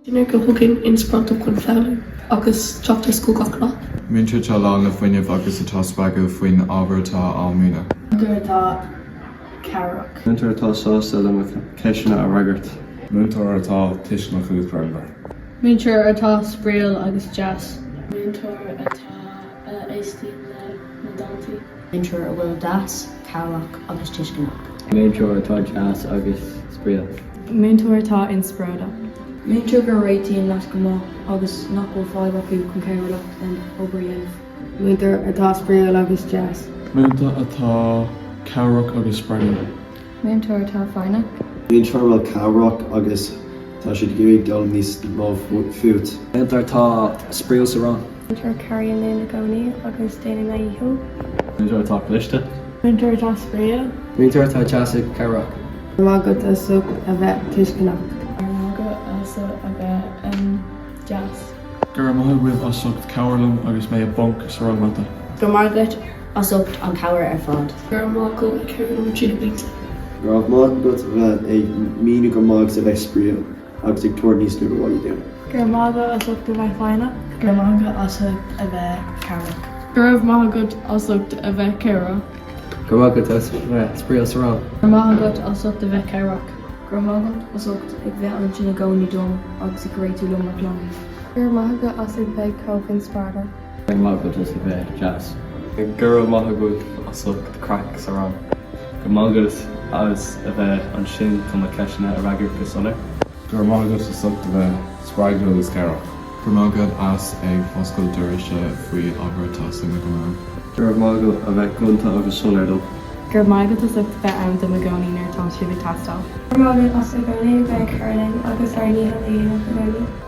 Duine go thugann inspioráid chun foghlaim agus teacht ar scoil gach lá. Múinteoir atá lán le fuinneamh agus atá spreagúil faoin ábhar atá á múineadh. Múinteoir atá cabhrach. Múinteoir atá sásta le mo cheisteanna a fhreagairt. Múinteoir atá tuisceanach agus greannmhar. Múinteoir atá spraíúil agus deas. Múinteoir atá a éisteann le na daltaí. Múinteoir a bhfuil deas, cabhrach agus tuisceanach. Múinteoir atá deas agus spraíúil. Múinteoir atá inspioráideach. Múinteoir go réitíonn leat go maith agus nach bhfuil fadhb acu chun cabhrú leat an obair a dhéanamh. Múinteoir atá spraíúil agus deas. Múinteoir atá cabhrach agus spreagúil. Múinteoir atá foighneach. Múinteoir a bhfuil cabhrach agus tá siad ag iarraidh d'fhoghlaim níos mó fút. Múinteoir atá spraíúil sa rang. Múinteoir a chabhraíonn linn i gcónaí agus déanann a dhícheall. Múinteoir atá cliste. Múinteoir atá spraíúil. Múinteoir atá deas agus cabhrach. Go raibh maith agat as ucht a bheith tuisceanach. Go raibh maith agat as a bheith deas. Go raibh maith agaibh as ucht cabhair liom agus mé i bponc sa rang mata. Go raibh maith agat as ucht an cabhair ar fad. Go raibh maith agat ag cabhrú liom tríd na blianta. Go raibh maith agat a bheith ag míniú go maith agus a bheith spraíúil agus ag tabhairt níos lú abhaile dúinn. Go raibh maith agat as ucht a bheith foighneach. Go raibh maith agat as ucht a bheith cabhrach. Go raibh maith agat as ucht a bheith cabhrach. Go raibh maith agat as a bheith spraíúil sa rang. Go raibh maith agat as ucht a bheith cabhrach. Go raibh maith agat as ucht ag bheith ansin i gcónaí dom agus ag réitiú liom mo chlann. Go raibh maith agat as ag bheith chomh inspioráideach. Go raibh maith agat as a bheith deas. Go raibh maith agat as ucht craic sa rang. Go raibh maith agat as a bheith ansin chun mo cheisteanna a fhreagairt go soiléir. Go raibh maith agat as ucht a bheith spreagúil agus cabhrach. Go raibh maith agat as ag oscailt doirse faoi ábhar atá suim agam ann. Go raibh maith agat a bheith gonta agus soiléir dom. Go raibh maith agat as ucht a bheith ann dom i gcónaí nuair atá sibh ag teastáil. Go raibh maith agat as i gcónaí a bheith ag cur linn agus ár ndícheall a dhéanamh i gcónaí.